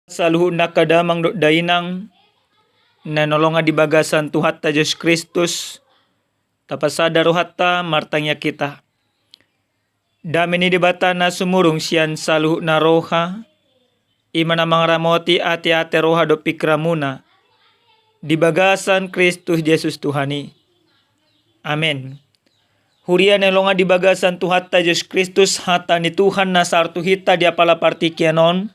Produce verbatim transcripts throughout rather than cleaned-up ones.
Saluhutna angka damang dohot dainang na hinaholongan di bagasan Tuhanta Jesus Kristus, tapasada rohanta martangiang hita. Dame ni Debata na sumurung sian saluhutna roha, i ma na mangaramoti ateate, roha dohot pingkiranmuna di bagasan Kristus Jesus Tuhan i. Amen. Huria na hinaholongan di bagasan Tuhanta Jesus Kristus, hata ni Tuhan na sahat tu hita di apala partingkian on,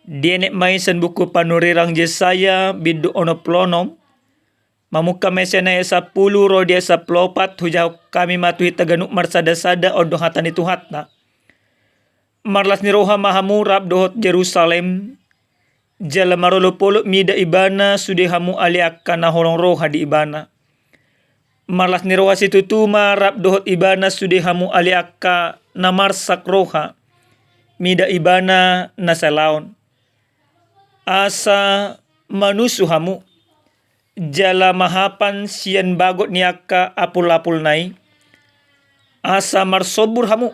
dienet ma i sian buku panurirang Jesaya bindu onom pulu onom, mamungka ma i sian ayat sampulu ro di ayat sampulu opat. Hujahahon hami ma tu hita ganup marsadasada, on do hata ni Tuhanta. Marlas ni roha ma hamu rap dohot Jerusalem, jala marolopolop mida ibana sude hamu ale angka na holong roha di ibana. Marlas ni roha situtu ma rap dohot ibana sude hamu ale angka na marsak roha mida ibana na salaon. Asa manusu hamu, jala mahapan sian bagot ni angka apulapulna i. Asa marsombur hamu,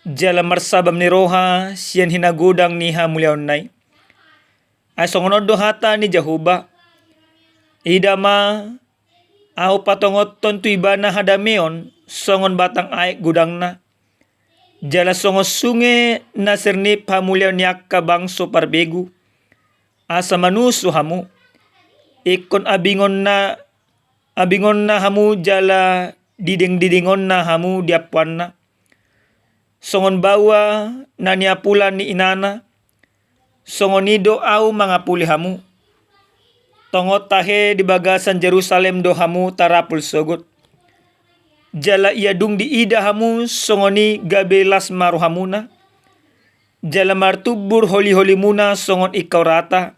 jala marsabam ni roha sian hinagodang ni hamuliaonna i. Ai songon on do hata ni Jahowa: Ida ma, Ahu patongothon tu ibana hadameon songon batang aek godangna, jala songon sunge na sirnip hamuliaon ni angka bangso parbegu. Asa manusu hamu, ingkon abingonna, abingonna hamu jala didingdidingonna hamu di ampuanna. Songon baoa na niapulan ni inana, songon i do Ahu mangapuli hamu. Tongon tahe di bagasan Jerusalem do hamu tarapul sogot. Jala ia dung diida hamu songon i gabe las ma rohamuna, jala martumbur holiholimuna songon ingkau rata,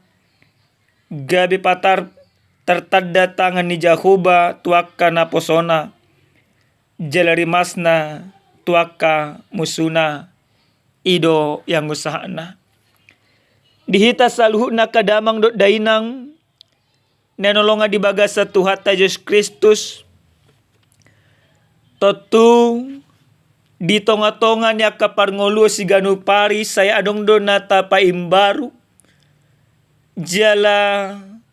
gabe patar tartanda tangan ni Jahowa tu angka naposona, jala rimasna tu angka musuna. I do ianggo sahatna. Di hita saluhutna angka damang dohot dainang na hinaholongan di bagasan Tuhanta Jesus Kristus, tontu di tongatonga ni angka parngoluon siganup ari sai adong do na tapaimbaru, jala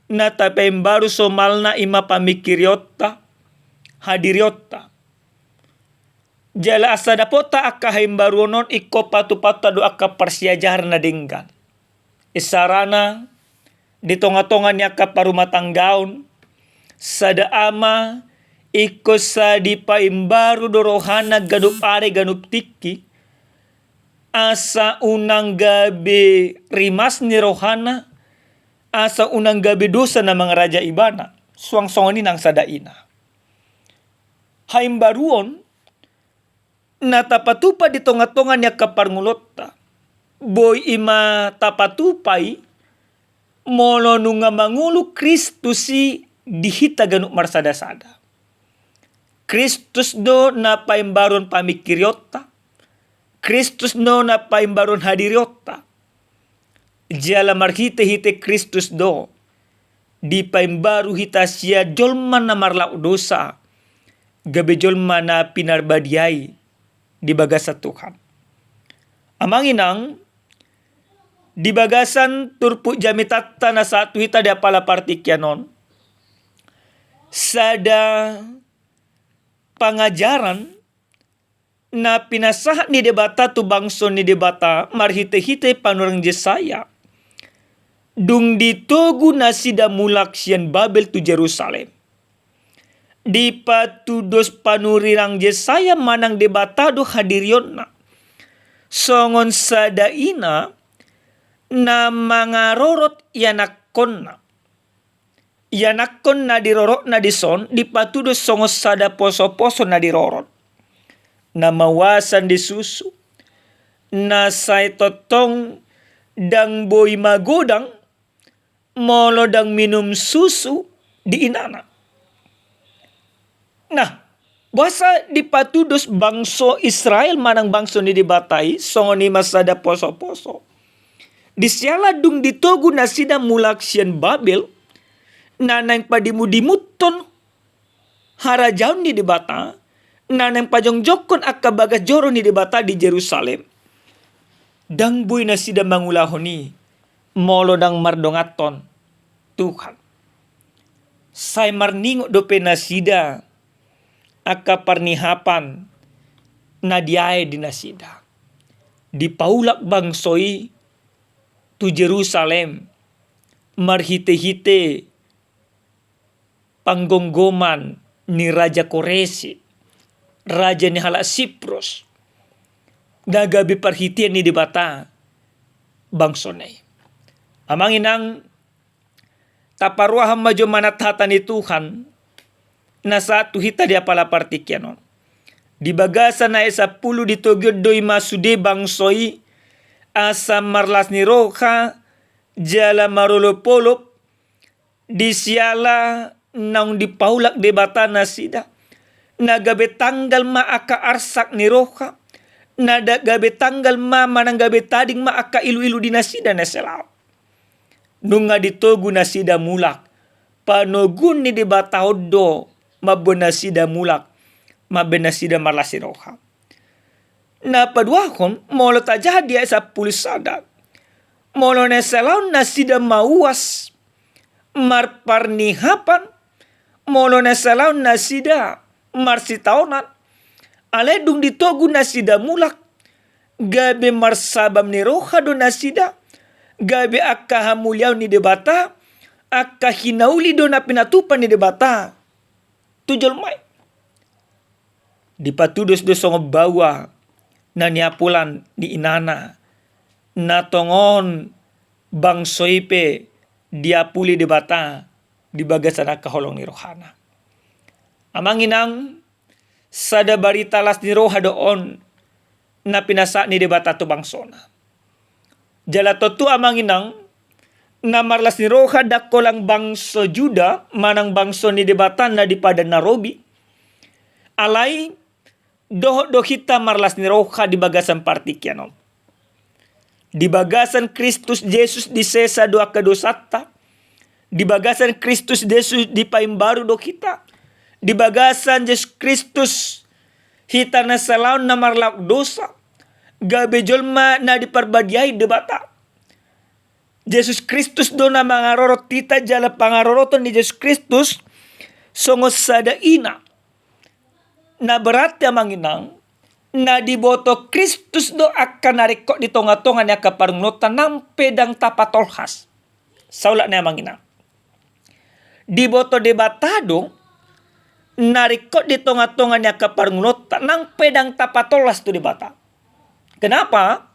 na tapaimbaru somalna i ma pamingkirionta, hadirionta. Jala asa dapotta angka haimbaruon on, ingkon patupatta do angka parsiajaran na denggan. Isarana, di tongatonga ni angka parumatanggaon, sada ama ingkon sai dipaimbaru do rohana ganup ari ganup tingki, asa unang gabe rimas ni rohana, asa unang gabe dosa na mangaraja ibana. Suang songon i nang sada ina. Haimbaruon na tapatupa di tongatonga ni angka parngoluonta, boi i ma tapatupa i molo nunga mangolu Kristus i di hita ganup marsadasada. Kristus do na paimbaruon pamingkirionta, Kristus do na paimbaruon hadirionta. Jala marhitehite Kristus do dipaimbaru hita sian jolma na marlaok dosa gabe jolma na pinarbadiai di bagasan Tuhan. Amang inang, di bagasan turpuk jamitanta na sahat tu hita di apala partingkian on, sada pangajaran na pinasahat ni Debata tu bangso ni Debata marhitehite panurirang Jesaya, dung ditogu nasida mulak sian Babel tu Jerusalem. Dipatudos panurirang Jesaya manang Debata do hadirionna songon sada ina na mangarorot ianakkonna. Ianakkon na dirorotna dison dipatudos songon sada posoposo na dirorot, na mauasan di susu, na sai tongtong ndang boi magodang molo ndang minum susu di inana. Nah, boasa dipatudos bangso Israel manang bangso ni Debata i songon i ma sada posoposo? Di siala dung ditogu nasida mulak sian Babel, na naeng padimudimuthon harajaon ni Debata, na naeng pajongjongkon angka bagas joro ni Debata di Jerusalem, ndang boi nasida mangulahon i. Molo ndang mardonganhon Tuhan, sai marningot dope nasida angka parnihapan na diae di nasida. Dipaulak bangso i tu Jerusalem marhitehite panggomgoman ni Raja Koresi, raja ni halak Siprus, na gabe parhitean ni Debata bangsona i. Amang inang, taparrohahon ma jo manat hata ni Tuhan na sahat tu hita di apala partingkian on. Di bagasan ayat sampulu ditogion do i ma sude bangso i asa marlas ni roha jala marolopolop di siala naung dipaulak Debata nasida, na gabe tanggal ma angka arsak ni roha, na da-, gabe tanggal ma manang gabe tading ma angka iluilu di nasida na salaon. Nunga ditogu nasida mulak, panoguon ni Debata on do mamboan nasida mulak, mambaen nasida marlas ni roha. Na paduahon, molo tajaha di ayat sampulu sada, molo na salaon nasida mauas marparnihapan, molo na salaon nasida marsitaonan, alai dung ditogu nasida mulak, gabe marsabam ni roha do nasida, gabe angka hamuliaon ni Debata, angka hinauli do na pinatupa ni Debata tu jolma i. Dipatudos do songon baoa na niapulan ni inana, na tongon bangso i pe diapuli Debata di bagasan angka holong ni rohana. Amang inang, sada barita las ni roha do on na pinasahat ni Debata tu bangsona. Jala tontu amang inang, na marlas ni roha ndang holan bangso Juda manang bangso ni Debata na di Padan na Robi. Alai dohot do hita marlas ni roha di bagasan partingkian on. Di bagasan Kristus Jesus disesa do angka dosanta. Di bagasan Kristus Jesus dipaimbaru do hita. Di bagasan Jesus Kristus hita na salaon na marlaok dosa, gabe jolma na diparbadiai Debata. Jesus Kristus do na mangarorot hita jala pangaroroton ni Jesus Kristus songon sada ina. Na berarti amang inang, na diboto Kristus do angka na ringkot di tongatonga ni angka parngoluonta nang pe ndang tapatolhas. Saulak ni amang inang, diboto Debata do na ringkot di tongatonga ni angka parngoluonta nang pe ndang tapatolhas tu Debata. Kenapa?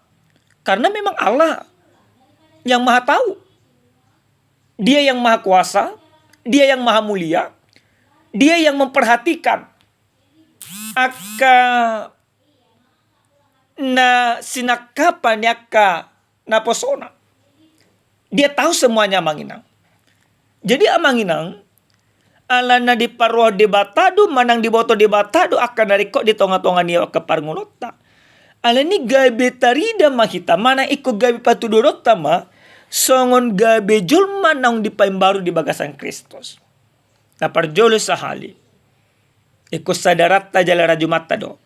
Karena memang Allah yang Maha Tahu. Dia yang Maha Kuasa, Dia yang Maha Mulia, Dia yang memperhatikan angka na sinangkapan ni angka naposona. Dia tahu semuanya amang inang. Jadi amang inang, ala na diparrohahon Debata do manang diboto Debata do angka na ringkot di tongatonga ni angka parngoluonta. Alani gabe tarida ma hita manang ingkon gabe patuduhononta ma songon gabe jolma naung dipaimbaru di bagasan Kristus. Na parjolo sahali, ingkon sadaranta jala rajumanta do,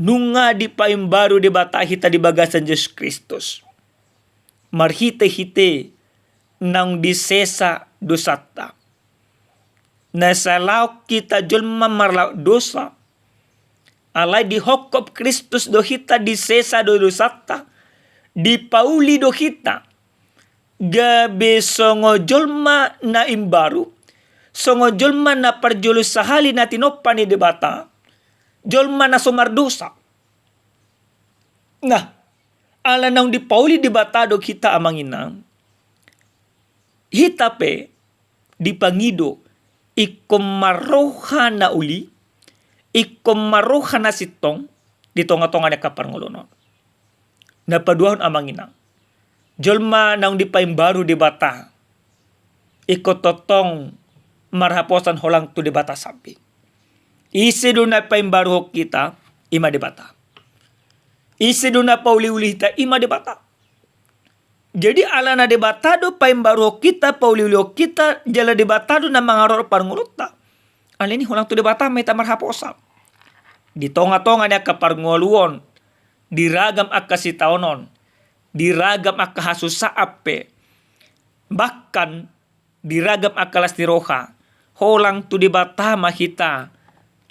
nunga dipaimbaru Debata hita di bagasan Jesus Kristus marhitehite naung disesa dosanta. Na salaon hita jolma marlaok dosa, alai dihophop Kristus do hita, disesa do dosanta, dipauli do hita gabe songon jolma na imbaru, songon jolma na parjolo sahali na tinompa ni Debata, jolma na so mardosa. Nah, ala naung dipauli Debata do hita amang inang, hita pe dipangido ingkon marroha na uli, ingkon marroha na sintong di tongatonga ni angka parngoluon on. Na paduahon amang inang, jolma naung dipaimbaru Debata ingkon tongtong marhaposan holan tu Debata sambing. Ise do na paimbaruhon hita? Ima Debata. Ise do na pauliuli hita? Ima Debata. Jadi alana Debata do paimbaruhon hita, pauliulihon hita, jala Debata do na mangarorot parngoluonta, alani holan tu Debata ma hita marhaposan. Di tongatonga ni angka parngoluon, di ragam angka sitaonon, di ragam angka hasusaan pe, Bahkan di ragam angka las ni roha, holan tu Debata ma hita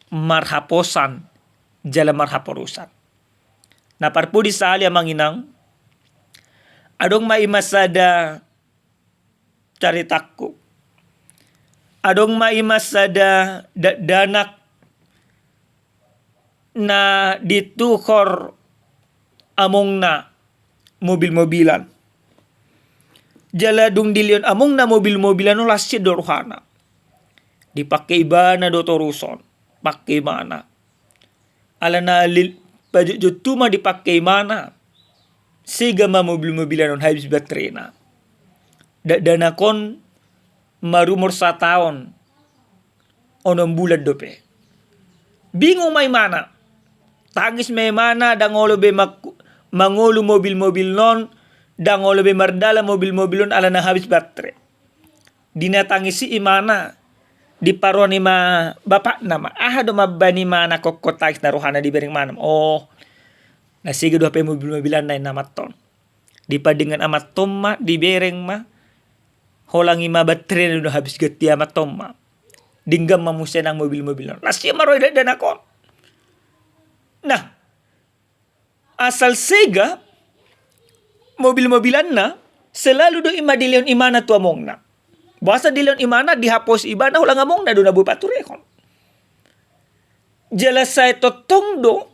marhaposan jala marhaporusan. Na parpudi sahali amang inang, adong ma i ma sada caritangku. Adong ma i ma sada dakdanak na dituhor amongna mobil-mobilan. Jala dung dilehon amongna mobil-mobilan on, las sian do rohana. Dipangke ibana do toruson, pangke imana. Alana lil-, pajotjot tu ma dipangke imana, sega ma mobil-mobilan on habis baterena. Dakdanak on marumur sataon onom bulan dope. Bingung ma imana. Tangis ma imana, ndang olo be mak-, mangolu mobil-mobil on, ndang olo be mardalan mobil-mobil on alana habis batere. Di na tangis i imana, diparohahon i ma bapakna ma. Aha do mambahen imana kokkon tangis na rohana dibereng imana ma? Oh, na sega do hape mobil-mobilanna inna amanta on. Dipadenggan amanta on ma, dibereng ma, holan i ma baterena do habis ganti amanta on ma. Denggan ma muse nang mobil-mobil on. Las sian ma roha ni dakdanak on. Nah, asal sega mobil-mobilanna, selalu do i ma dilehon imana tu amongna. Boasa dilehon imana, dihaposi ibana, holan amongna do na boi paturehon. Jala sai tongtong do,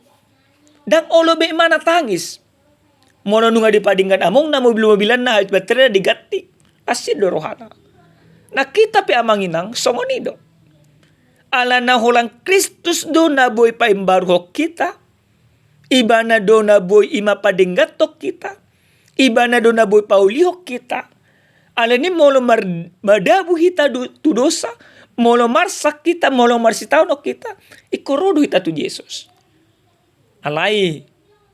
ndang olo be imana tangis. Molo nunga dipadenggan amongna mobil-mobilanna, habis baterena, diganti, las sian do rohana. Nah, hita pe amang inang songon i do. Alana holan Kristus do na boi paimbaruhon hita. Ibana do na boi i ma padengganhon hita. Ibana do na boi paulihon hita. Alani molo mar-, madabu hita do, tu dosa, molo marsak hita, molo marsitaonon hita, ingkon ro do hita tu Jesus. Alai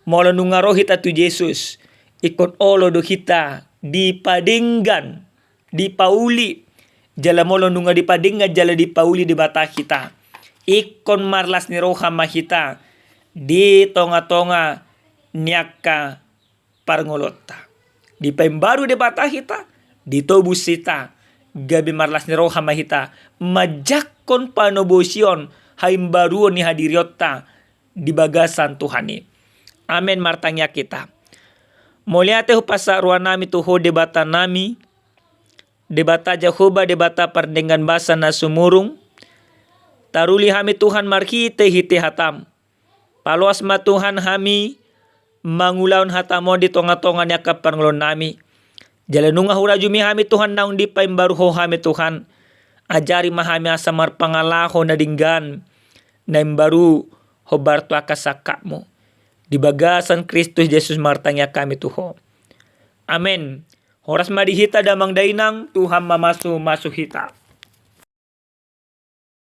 molo nunga ro hita tu Jesus, ingkon olo do hita dipadenggan, dipauli. Jala molo nunga dipadenggan jala dipauli Debata hita, ingkon marlas ni roha ma hita di tonga-tonga ni angka parngoluonta. Dipaimbaru Debata hita, ditobus hita, gabe marlas ni roha ma hita manjangkon panobusion, haimbaruon ni hadirionta di bagasan Tuhan i. Amen. Martangiang hita. Mauliate hupasahat rohanami tu Ho Debatanami, Debata Jahowa, Debata pardenggan basa na sumurung. Taruli hami Tuhan marhite-hite hataM. Paloas ma Tuhan hami mangulahon hataMu on di tonga-tonga ni angka parngoluonnami. Jala nunga hurajumi hami Tuhan naung dipaimbaru Ho hami Tuhan. Ajari ma hami asa marpangalaho na denggan na imbaru hombar tu angka sangkapMu. Di bagasan Kristus Jesus martangiang hami tu Ho. Amen. Horas ma di hita damang dainang, Tuhan mamasu-masu hita.